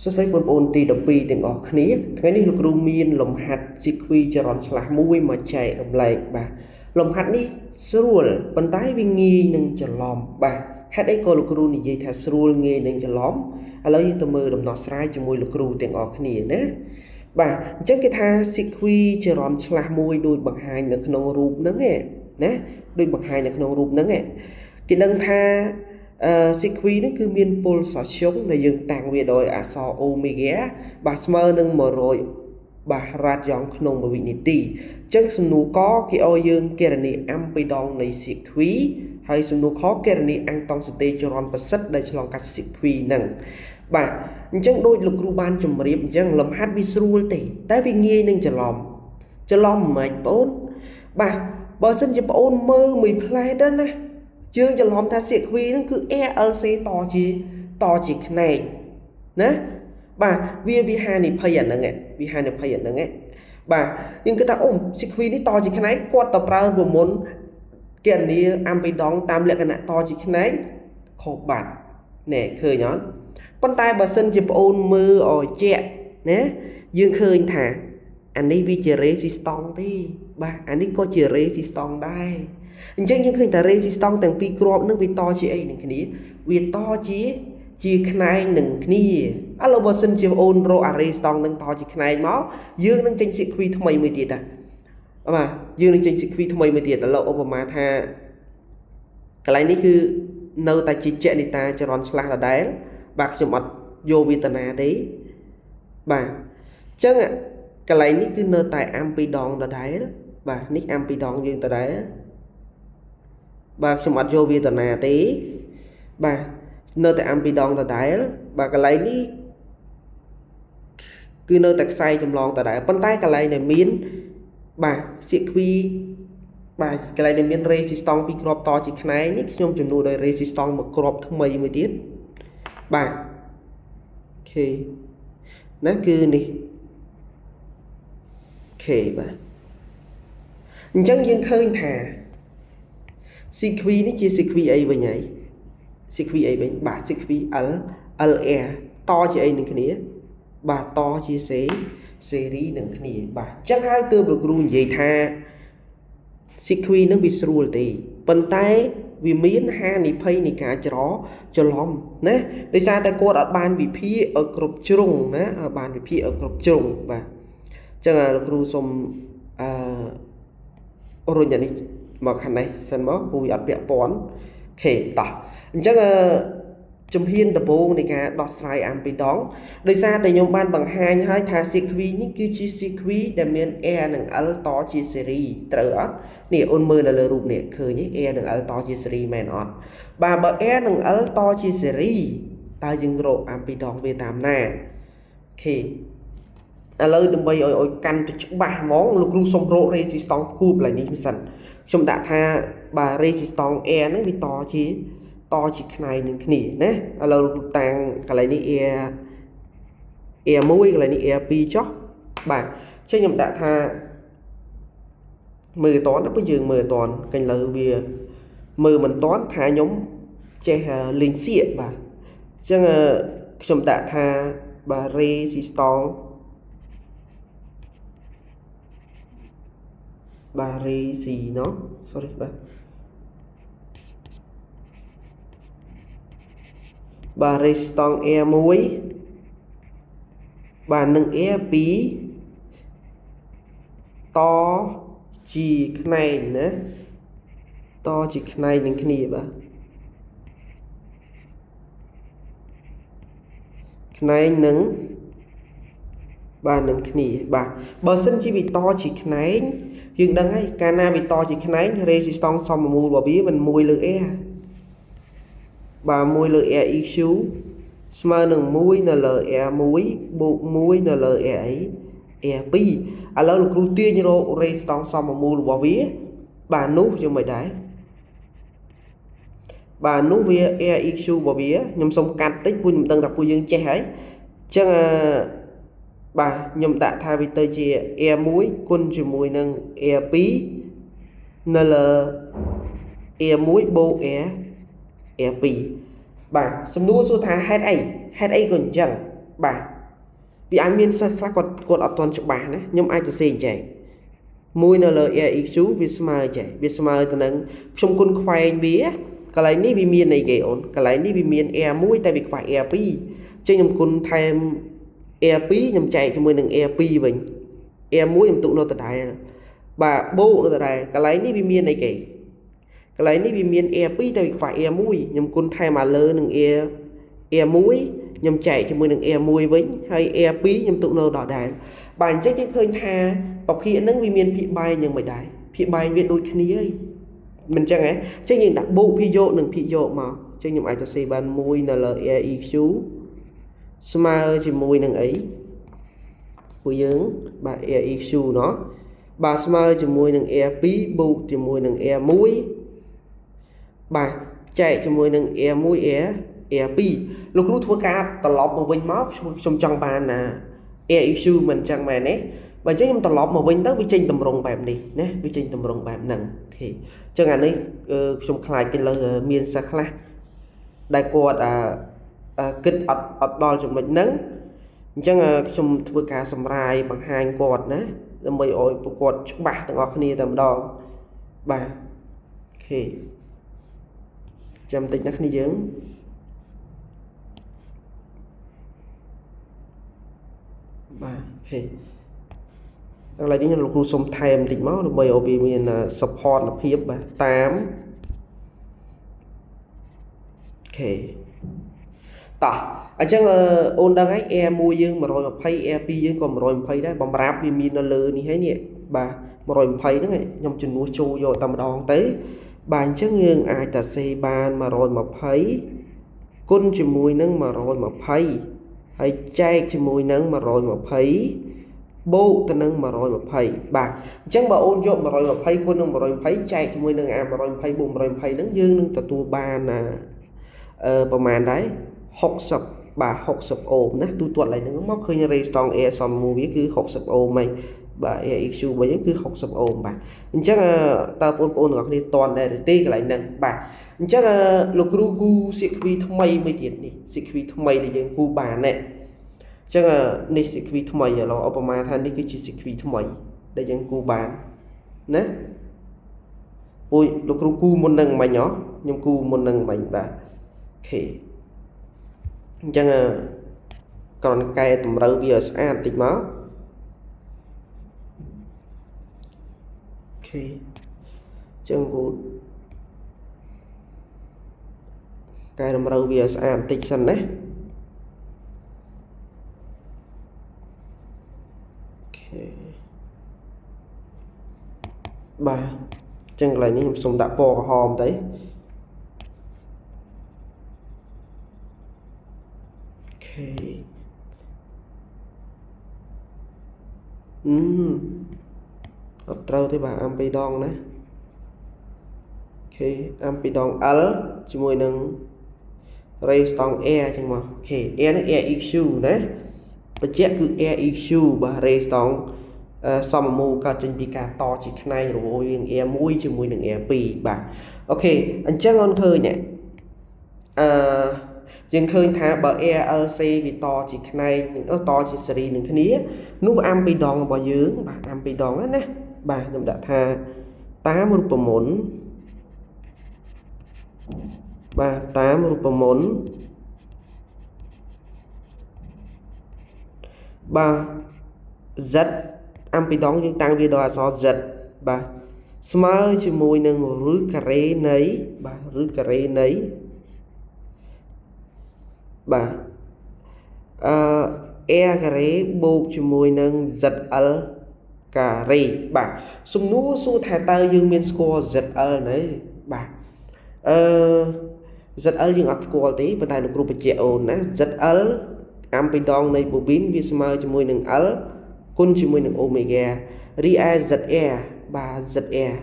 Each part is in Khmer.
សួស្តីបងប្អូនទី12ទាំងអស់គ្នាថ្ងៃនេះលោកគ្រូមានលំហាត់សៀគ្វីចរន្តឆ្លាស់មួយមកចែករំលែកបាទលំហាត់នេះស្រួលប៉ុន្តែវាងាយនឹងច្រឡំបាទហេតុអីក៏លោកគ្រូនិយាយថាស្រួលងាយនឹងច្រឡំឥឡូវយើងទៅមើលដំណោះស្រាយជាមួយលោកគ្រូទាំងអស់គ្នាណាបាទអញ្ចឹងគេថាសៀគ្វីចរន្តឆ្លាស់មួយដូចបង្ហាញនៅក្នុងរូបហ្នឹងណាដូចបង្ហាញនៅក្នុងរូបហ្នឹងគេដឹងថាសៀគ្វីនេះគឺមានពលសធ្យងដែលយើងតាំងវាដោយអក្សរអូមេហ្គាបាទស្មើនឹង100បាទរ៉ាតយ៉ង់ក្នុង1វិនាទីអញ្ចឹងសំណួរកគេឲ្យយើងគណនាអាំពីដងនៃសៀគ្វីហើយសំណួរខគណនាអាំងតង់សតេចរន្តប្រសិទ្ធដែលឆ្លងកាត់សៀគ្វីហ្នឹងបាទអញ្ចឹងដូចលោកគ្រូបានជម្រាបអញ្ចឹងលំហាត់វាស្រួលទេតែវាងាយនឹងច្រឡំច្រឡំមិនបងអូនបាទបើសិនជាបងអូនមើលមួយផ្លែទៅណាយើងច្រឡំថាសៀគ្វីហ្នឹងគឺ ALC តជាខ្នែងណាបាទវាហានិភ័យអាហ្នឹងវាហានិភ័យអាហ្នឹងបាទយើងគិតថាអូសៀគ្វីនេះតជាខ្នែងគាត់ទៅប្រើប្រមុនគណនាអាំពីដងតាមលក្ខណៈតជាខ្នែងខុសបាត់ណែឃើញអត់ប៉ុន្តែបើសិនជាប្អូនមើលឲ្យជាក់ណាយើងឃើញថាអានេះវាជា resistance ទេបាទអានេះក៏ជា resistance ដែរអញ្ចឹងយើងឃើញថា resistance ទាំងពីរគ្រាប់នឹងវាតជាអីនឹងគ្នាវាតជាខ្នែងនឹងគ្នាឥឡូវបើសិនជាអូនរកអា resistance នឹងតជាខ្នែងមកយើងនឹងចេញ circuit ថ្មីមួយទៀតដែរបាទយើងនឹងចេញ circuit ថ្មីមួយទៀតឥឡូវឧបមាថាកន្លែងនេះគឺនៅតែជាចនិតាចរន្តឆ្លាស់ដដែលបាទខ្ញុំអត់យកវេទនាទេបាទអញ្ចឹងកន្លែងនេះគឺនៅតែអាំពីរដងដដែលបាទនេះអាំពីរដងយើងដដែលបាទខ្ញុំអត់យកវេទនាទេបាទនៅតែអាំពីរដងដដែលបាទកន្លែងនេះគឺនៅតែខ្សែចម្លងដដែលប៉ុន្តែកន្លែងដែលមានបាទសៀគ្វីបាទកន្លែងដែលមាន resistance ពីរគ្រាប់តជាខ្នែងនេះខ្ញុំចំនួនដោយ resistance មួយគ្រាប់ថ្មីមួយទៀតបាទអូខេណាគឺនេះអូខេបាទអញ្ចឹងយើងឃើញថាសៀគ្វីនេះជាសៀគ្វីអីវិញហើយសៀគ្វីអីវិញបាទសៀគ្វី L LR តជាអីនឹងគ្នាបាទតជាសេសេរីនឹងគ្នាបាទអញ្ចឹងហើយទើបលោកគ្រូនិយាយថាសៀគ្វីនឹងវាស្រួលទេប៉ុន្តែវាមានហានិភ័យនៃការច្រឡំណាដោយសារតែគាត់អត់បានវិភាគឲ្យគ្រប់ជ្រុងណាបានវិភាគឲ្យគ្រប់ជ្រុងបាទអញ្ចឹងលោកគ្រូសូមអឺរុញអានេះមកខាងនេះសិនមកព្រោះវាអត់ពាក់ព័ន្ធអូខេតោះអញ្ចឹងអឺជំហានដំបូងនៃការដោះស្រាយអាំពីដងដោយសារតែខ្ញុំបានបង្ហាញហើយថាសៀគ្វីនេះគឺជាសៀគ្វីដែលមាន R និង L តជាសេរីត្រូវអត់នេះអូនមើលនៅលើរូបនេះឃើញទេ R និង L តជាសេរីមែនអត់បាទបើ R និង L តជាសេរីតើយើងរកអាំពីដងវាតាមណាអូខេឥឡូវដើម្បីឲ្យកាន់ទៅច្បាស់ហ្មងលោកគ្រូសុំរក resistance គូបឡើយនេះមិនសិនខ្ញុំដាក់ថាបាទ resistance R ហ្នឹងវាតជាខ្នែងនឹងគ្នាណាឥឡូវលោកតាំងកន្លែងនេះ R R1 កន្លែងនេះ R2 ចុះបាទអញ្ចឹងខ្ញុំដាក់ថាមើលតន់បើយើងមើលតន់កញលើវាមើលមិនតន់ថាខ្ញុំចេះលេងសៀកបាទអញ្ចឹងខ្ញុំដាក់ថាបាទ resistance បាទ resi ណោះ sorry បាទបាទ resistance R1 បាទនិង R2 តជាខ្នែងណាតជាខ្នែងនឹងគ្នាបាទខ្នែងនឹងបាទនឹងគ្នាបាទបើសិនជាវាតជាខ្នែងយើងដឹងហើយកាលណាវាតជាខ្នែង resistance សមមូលរបស់វាមិន1លើ R បាទ1លើ R EQ ស្មើនឹង1នៅលើ R1 បូក1នៅលើ R អី R2 ឥឡូវលោកគ្រូទាញរក resistance សមមូលរបស់វាបាទនោះយើងមិនដែរបាទនោះវា R EQ របស់វាខ្ញុំសូមកាត់តិចពួកខ្ញុំដឹងថាពួកយើងចេះហើយអញ្ចឹងបាទខ្ញុំដាក់ថាវាទៅជា R1 គុណជាមួយនឹង R2 នៅលើ R1 បូក R2 បាទសំណួរសួរថាហេតុអីក៏អញ្ចឹង បាទវាអាចមានសិស្សខ្លះគាត់អត់ទាន់ច្បាស់ណាខ្ញុំអាចទៅសេអញ្ចឹង1នៅលើ REQ វាស្មើចេះវាស្មើទៅនឹងខ្ញុំគុណខ្វែងវាកន្លែងនេះវាមានអីគេអូនកន្លែងនេះវាមាន R1 តែវាខ្វះ R2 ចឹងខ្ញុំគុណថែម R2 ខ្ញុំចែកជាមួយនឹង R2 វិញ R1 ខ្ញុំទុកនៅដដែលបាទបូកនៅដដែលកន្លែងនេះវាមានអីគេកន្លែងនេះវាមាន R2 តែវាខ្វះ R1 ខ្ញុំគុណថែមអាលើនឹង R1 ខ្ញុំចែកជាមួយនឹង R1 វិញហើយ R2 ខ្ញុំទុកនៅដដែលបាទអញ្ចឹងយើងឃើញថាប្រភេទហ្នឹងវាមានភាគបែងយ៉ាងម៉េចដែរភាគបែងវាដូចគ្នាហីមិនចឹងហ៎អញ្ចឹងយើងដាក់បូកភាគយកនិងភាគយកមកអញ្ចឹងខ្ញុំអាចទៅសេបាន1នៅលើ REQ ស្មើជាមួយនឹងអីពួកយើងបាទ REQ ណោះបាទស្មើជាមួយនឹង R2 បូកជាមួយនឹង R1 បាទចែកជាមួយនឹង R1 R R2 លោកគ្រូធ្វើការត្រឡប់មកវិញមកខ្ញុំចង់បានណា REQ មិនចឹងមែនទេបើអញ្ចឹងខ្ញុំត្រឡប់មកវិញទៅវាចេញតម្រងបែបនេះណាវាចេញតម្រងបែបហ្នឹង OK អញ្ចឹងអានេះខ្ញុំខ្លាចគេលើមានសិស្សខ្លះដែលគាត់អាគិតអត់ដល់ចំណុចហ្នឹងអញ្ចឹងខ្ញុំធ្វើការសម្រាយបង្ហាញគាត់ណាដើម្បីឲ្យពួកគាត់ច្បាស់ទាំងអស់គ្នាតែម្ដងបាទ OK ចាំតិចណាគ្នាយើងបាទ OK កន្លែងនេះលោកគ្រូសុំថែមបន្តិចមកដើម្បីឲ្យវាមាន support ភាពបាទតាម OK តោះអញ្ចឹងអូនដឹងហើយ R1 យើង120 R2 យើងក៏120ដែរបំរាប់វាមាននៅលើនេះហើយនេះបាទ120ហ្នឹងខ្ញុំជំនួសចូលយកតែម្ដងទៅបាទអញ្ចឹងយើងអាចតាសេបាន120គុណជាមួយនឹង120ហើយចែកជាមួយនឹង120បូកទៅនឹង120បាទអញ្ចឹងបើអូនយក120គុណនឹង120ចែកជាមួយនឹងអា120បូក120ហ្នឹងយើងនឹងទទួលបានណាប្រហែលដែរ60បាទ60អូមណាទូទាត់ឡើងហ្នឹងមកឃើញ resistance R សំមួយវាគឺ60អូមហើយបាទ REQ របស់យើងគឺ60អូមបាទអញ្ចឹងតើបងប្អូនទាំងអស់គ្នាតន់ដែរឬទេកន្លែងហ្នឹងបាទអញ្ចឹងលោកគ្រូគូ circuit ថ្មីមួយទៀតនេះ circuit ថ្មីដែលយើងគូបាននេះអញ្ចឹងនេះ circuit ថ្មីឥឡូវឧបមាថានេះគឺជា circuit ថ្មីដែលយើងគូបានណាអូយលោកគ្រូគូមុននឹងមិញហ៎ខ្ញុំគូមុននឹងមិញបាទ OK អញ្ចឹងគ្រាន់កែតម្រូវវាឲ្យស្អាតតិចមក OK អញ្ចឹងគូកែតម្រូវវាឲ្យស្អាតបន្តិចសិនណា OK បាទអញ្ចឹងកន្លែងនេះខ្ញុំសូមដាក់ពណ៌ក្រហមទៅ OK អឺអត់ត្រូវទេបាទអាំពីរដងណា OK អាំពីរដង L ជាមួយនឹង resistance R ចឹងមក OK R នេះ REQ ណាបញ្ជាក់គឺ REQ បាទ resistance សមមូលកើតចេញពីការតជាខ្នែងរវាង R1 ជាមួយនឹង R2 បាទ OK អញ្ចឹងអូនឃើញអឺយើងឃើញថាបើ RLC វាតជាខ្នែងនឹងតជាសេរីនឹងគ្នានោះអាំពីរដងរបស់យើងបាទអាំពីរដងណាបាទខ្ញុំដាក់ថាតាមរូបមន្តបាទតាមរូបមន្តបាទ Z អាំពីរដងយើងតាំងវាដល់អក្សរ Z បាទស្មើជាមួយនឹងឫការ៉េនៃបាទឫការ៉េនៃបាទអឺ R ការ៉េបូកជាមួយនឹង ZL ការ៉េបាទសំណួរសួរថាតើយើងមានស្គាល់ ZL នៅបាទអឺ ZL យើងអត់ស្គាល់ទេប៉ុន្តែលោកគ្រូបញ្ជាក់អូនណា ZL អាំពីដងនៃ bobine វាស្មើជាមួយនឹង L គុណជាមួយនឹង omega រីឯ ZR បាទ ZR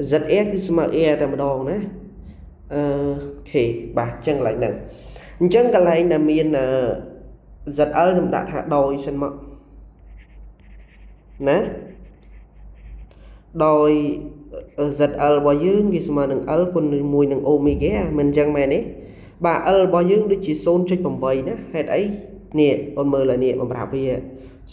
ZR គឺស្មើ R តែម្ដងណាអឺ OK បាទអញ្ចឹងកន្លែងហ្នឹងអញ្ចឹងកន្លែងដែលមាន ZL ខ្ញុំដាក់ថាដោយសិនមកណាដោយ ZL របស់យើងវាស្មើនឹង L គុណជាមួយនឹង omega មិនអញ្ចឹងមែនទេបាទ L របស់យើងដូចជា0.8ណាហេតុអី នេះអូនមើលហើយនេះបំរាប់វា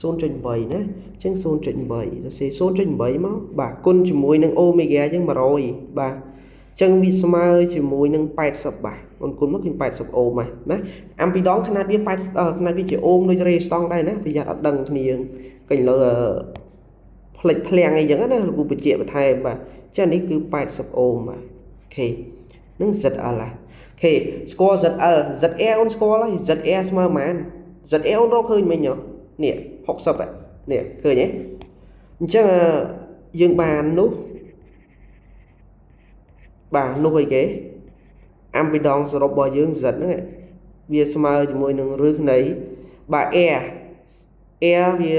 0.8 ណាអញ្ចឹង 0.8 ទៅសេ 0.8 មកបាទគុណជាមួយនឹងអូមេហ្គាយើង100បាទអញ្ចឹងវាស្មើជាមួយនឹង80បាទអូនគុណមកឃើញ80អូមណាអាំពីដងຂະຫນាតវា80ຂະຫນាតវាជាអូមដូចរេស្តង់ដែរណាប្រយ័ត្នអត់ដឹងគ្នាកញលើផ្លិចភ្លាំងអីចឹងណាលោកគ្រូបញ្ជាក់បន្ថែមបាទចានេះគឺ80អូមបាទអូខេនឹង ZL ហ่ะអូខេស្គាល់ ZL ZR អូនស្គាល់ហើយ ZR ស្មើប៉ុន្មាន ZR អូនរកឃើញមិញហ៎នេះ60នេះឃើញទេអញ្ចឹងយើងបាននោះបាទនោះអីគេអាំពីដងសរុបរបស់យើង Z ហ្នឹងវាស្មើជាមួយនឹងឫសនៃបាទ R R វា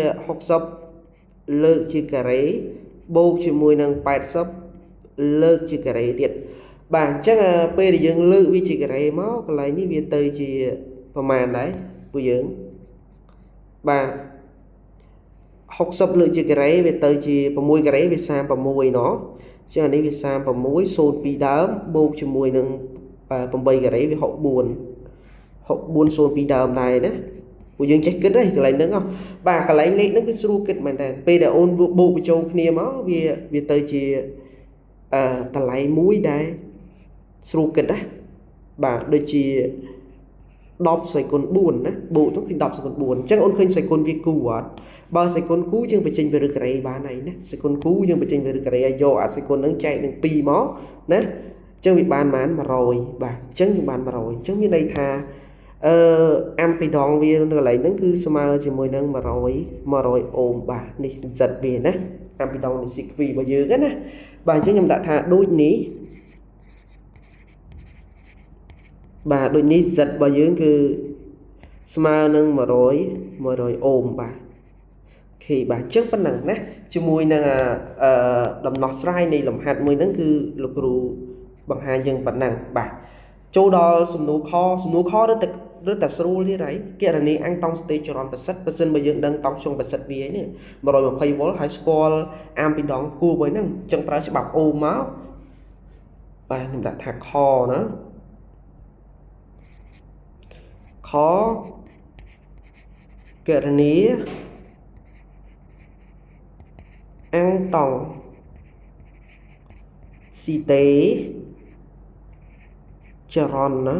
60លើកជាការ៉េបូកជាមួយនឹង80លើកជាការ៉េទៀតបាទអញ្ចឹងពេលដែលយើងលើកវាជាការ៉េមកកន្លែងនេះវាទៅជាប្រមាណដែរពួកយើងបាទ60លើកជាការ៉េវាទៅជា6ការ៉េវា36ណោះអញ្ចឹងអានេះវា36 02ដើមបូកជាមួយនឹង8ការ៉េវា64 64 02ដើមដែរណាពួកយើងចេះគិតហើយកន្លែងហ្នឹងបាទកន្លែងលេខហ្នឹងគឺស្រួលគិតមែនតើពេលដែលអូនបូកបញ្ចូលគ្នាមកវាទៅជាតម្លៃមួយដែលស្រួលគិតណាបាទដូចជា10សេគុណ4ណាបូកទៅឃើញ10សេគុណ4អញ្ចឹងអូនឃើញសេគុណវាគូអត់បើសេគុណគូយើងបញ្ចេញពីឫសការ៉េបានហើយណាសេគុណគូយើងបញ្ចេញពីឫសការ៉េឲ្យយកអាសេគុណហ្នឹងចែកនឹង2មកណាអញ្ចឹងវាបានប៉ុន្មាន100បាទអញ្ចឹងយើងបាន100អញ្ចឹងមានន័យថាអាំពីដងវានៅកន្លែងហ្នឹងគឺស្មើជាមួយនឹង100អូមបាទនេះ Z វាណាអាំពីដងនៃ CQ របស់យើងណាបាទអញ្ចឹងខ្ញុំដាក់ថាដូចនេះបាទដូចនេះ Z របស់យើងគឺស្មើនឹង100អូមបាទអូខេបាទអញ្ចឹងប៉ុណ្ណឹងណាជាមួយនឹងដំណោះស្រាយនៃលំហាត់មួយហ្នឹងគឺលោកគ្រូបង្ហាញយើងប៉ុណ្ណឹងបាទចូលដល់សំណួរខសំណួរខឬតែស្រួលទៀតហើយគណនាអាំងតង់ស្តេចរន្តប្រសិទ្ធបើសិនបើយើងដឹងតង់ស្យុងប្រសិទ្ធវានេះ120វ៉ុលហើយស្គាល់អាមពីដងគូមួយហ្នឹងអញ្ចឹងប្រើច្បាប់អូមមកបាទខ្ញុំដាក់ថាខណាខគណនាអាំងតង់ស៊ីតេចរន្តណា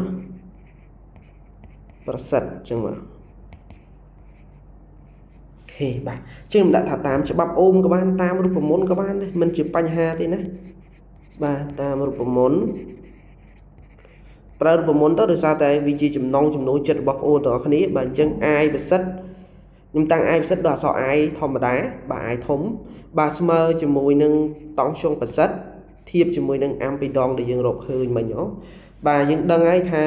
ប្រសិទ្ធអញ្ចឹងមកអូខេបាទអញ្ចឹងខ្ញុំដាក់ថាតាមច្បាប់អូមក៏បានតាមរូបមន្តក៏បានដែរមិនជាបញ្ហាទេណាបាទតាមរូបមន្តប្រើរូបមន្តទៅដោយសារតែវាជាចំណងចំណូលចិត្តរបស់បងប្អូនទាំងអស់គ្នាបាទអញ្ចឹង i ប្រសិទ្ធខ្ញុំតាំង i ប្រសិទ្ធដល់អក្សរ i ធម្មតាបាទ i ធំបាទស្មើជាមួយនឹងតង់ស្យុងប្រសិទ្ធធៀបជាមួយនឹងអាំពីដងដែលយើងរកឃើញមិញហ៎បាទយើងដឹងហើយថា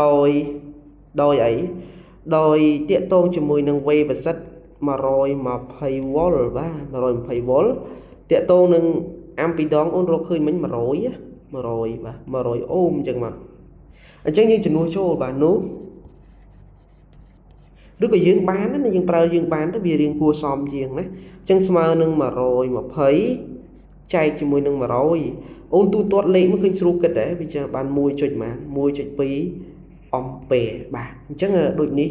ដោយអីដោយតាកតងជាមួយនឹង V ប្រសិទ្ធ120វ៉ុលបាទ120វ៉ុលតាកតងនឹងអាំពីដងអូនរកឃើញមិញ100 100បាទ100អូមអញ្ចឹងមកអញ្ចឹងយើងជំនួសចូលបាទនោះឬក៏យើងបានណាយើងប្រើយើងបានទៅវារៀងគួរសមជាងណាអញ្ចឹងស្មើនឹង120ចែកជាមួយនឹង100អូនទូទាត់លេខមកឃើញស្រួលគិតដែរវាចាបាន1.ប៉ុន្មាន 1.2 អំពែបាទអញ្ចឹងដូចនេះ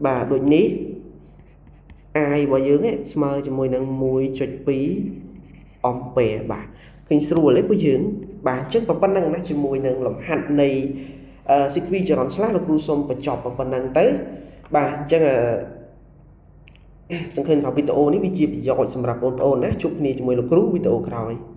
បាទដូចនេះ I របស់យើងស្មើជាមួយនឹង 1.2 អំពែបាទឃើញស្រួលទេពួកយើងបាទអញ្ចឹងប៉ុណ្ណឹងណាជាមួយនឹងលំហាត់នៃ CQ ចរន្តឆ្លាស់លោកគ្រូសូមបញ្ចប់ប៉ុណ្ណឹងទៅបាទអញ្ចឹងសង្ឃឹមថាវីដេអូនេះវាជាប្រយោជន៍សម្រាប់បងប្អូនណាជួបគ្នាជាមួយលោកគ្រូវីដេអូក្រោយ។